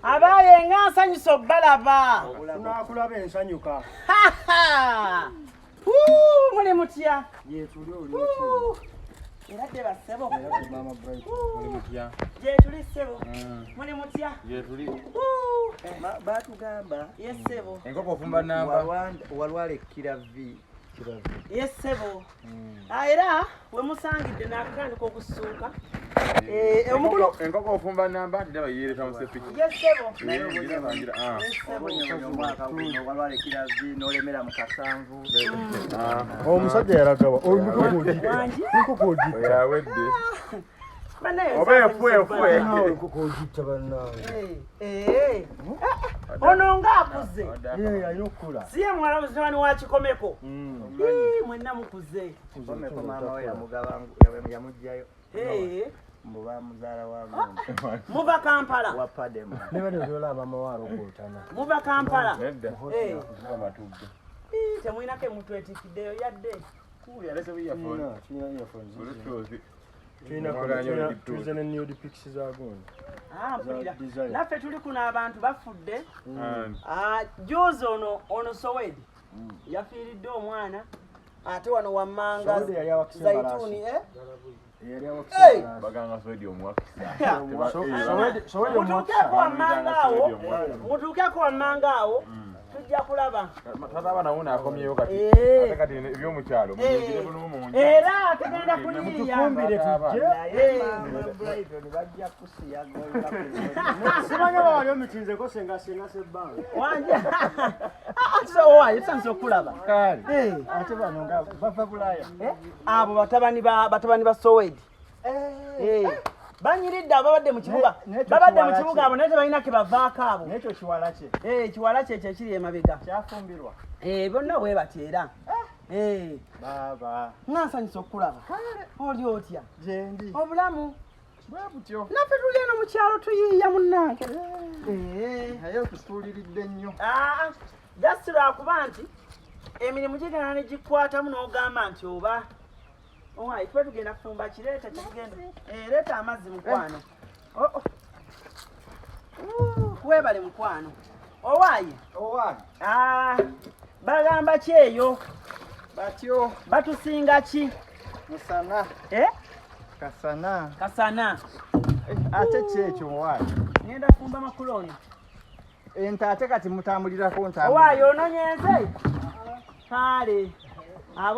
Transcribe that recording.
Abaaye, nga nsanyusa obbalaba. Tunakulaba ensanyuka. Muli mutya? Yetuli, oli? Wuu! Era dde bassebo. Mama Bright. Muli mutya? Gyetuli, ssebo. Muli mutya? Gyetuli. Wuu! Batugamba Ye ssebo. Enkoko ofumba namba. Walwala ekkira vi. Ye ssebo. Ah, era we musangidde naakatandika okusuuka. Omukulu. Enkoko ofumba namba, ndaba yeereta mu sepiki. Ye ssebo. Ngira, ah. Ye ssebo. Obonyobonya omwaka guno, walwala ekkira vi n'olemera mu kasanvu. Omusajja yalagawa? Wangi. Enkoko ogitta. Yawedde. Bannaye, Oba efu efu. Naawe enkoko ogitta, bannaawe. Eh, eh. Ono ng'akuze. Alina okukula. Si ye muwala mutabani wa Kikomeko? Ii, mwenna mukuze. Komeko maama we yamugaba, yamugjayo mbu bamuzaala wa gundi. Muva Kampala? Wa Padema. Ne bano byola abamawaalo ogwotana. Muva Kampala? Nedda. Eh. Amatugga. Ii, temwinako emutwetikiddeyo yadde? Yalese earphone. Tulina earphones. Bluetooth. Tulina, tuze ne nude pics za gundi. Ah, mpulira. Desire. Naffe tuli kuno, abantu bafudde. And Ah, juzi ono Sowedi yafiiridde omwana, ate wano wammanga Sowedi yali awakisa Zaituni, eh? Eyali Hey! awakisa. Baganga Swedi omuwakisa. Sowedi. Mutuukeko wammanga awo. Omuwakisa. Mutuukeko wammanga awo, tujja kulaba. Tata abaana wuno akomyewo kati. Eh. Ate kati ebyomukyalo muyingire bulungi. Era tugenda kuyiiya. Mutufumbire tujje. Naye Maama Brighton bajja kusiyaga olunaku lwonna. Simanya wali omitinzeko senga senga sebbanga. Wanje owaye, tusanze okulaba. Kale. Eh. Ate bano nga bava Bulaaya. Eh, abo batabani ba Sowedi. Eh, banyiridde abo, babadde mu kibuga. N'ekyo Babadde mu kiwala kibuga kye. abo, naye tebalina ke bavaako abo. N'ekyo kiwala kye. Eh, kiwala kyekyo ekiri emabega. Kyafumbirwa. Eh, bonna bwe bati era. Eh, Baaba. nga nsanyusa okulaba. Oli otya? Gyendi. Obulamu? Bwe butyo. Naffe tuli eno mu kyalo tuyiiya, munnange. Eh. Naye otusuuliridde nnyo. Ah, just lwakuba nti emirimu gigenda ne gikwatamu n'ogamba nti oba owayi tuba tugenda kufumba kireeta kitugenda. Eh, leeta amazzi, mukwano. Oh, oh. Ooh, weebale mukwano. Owaaye. Owange. Ah, bagamba ki eyo? Batyo. Batusinga ki? Musana. Eh? Kasana. Kasana. Ate ki ekyo, owange? Ngenda kufumba makuloni. Ente ate kati mutambulirako ntambulira. Owaaye, ononyenze kale abo.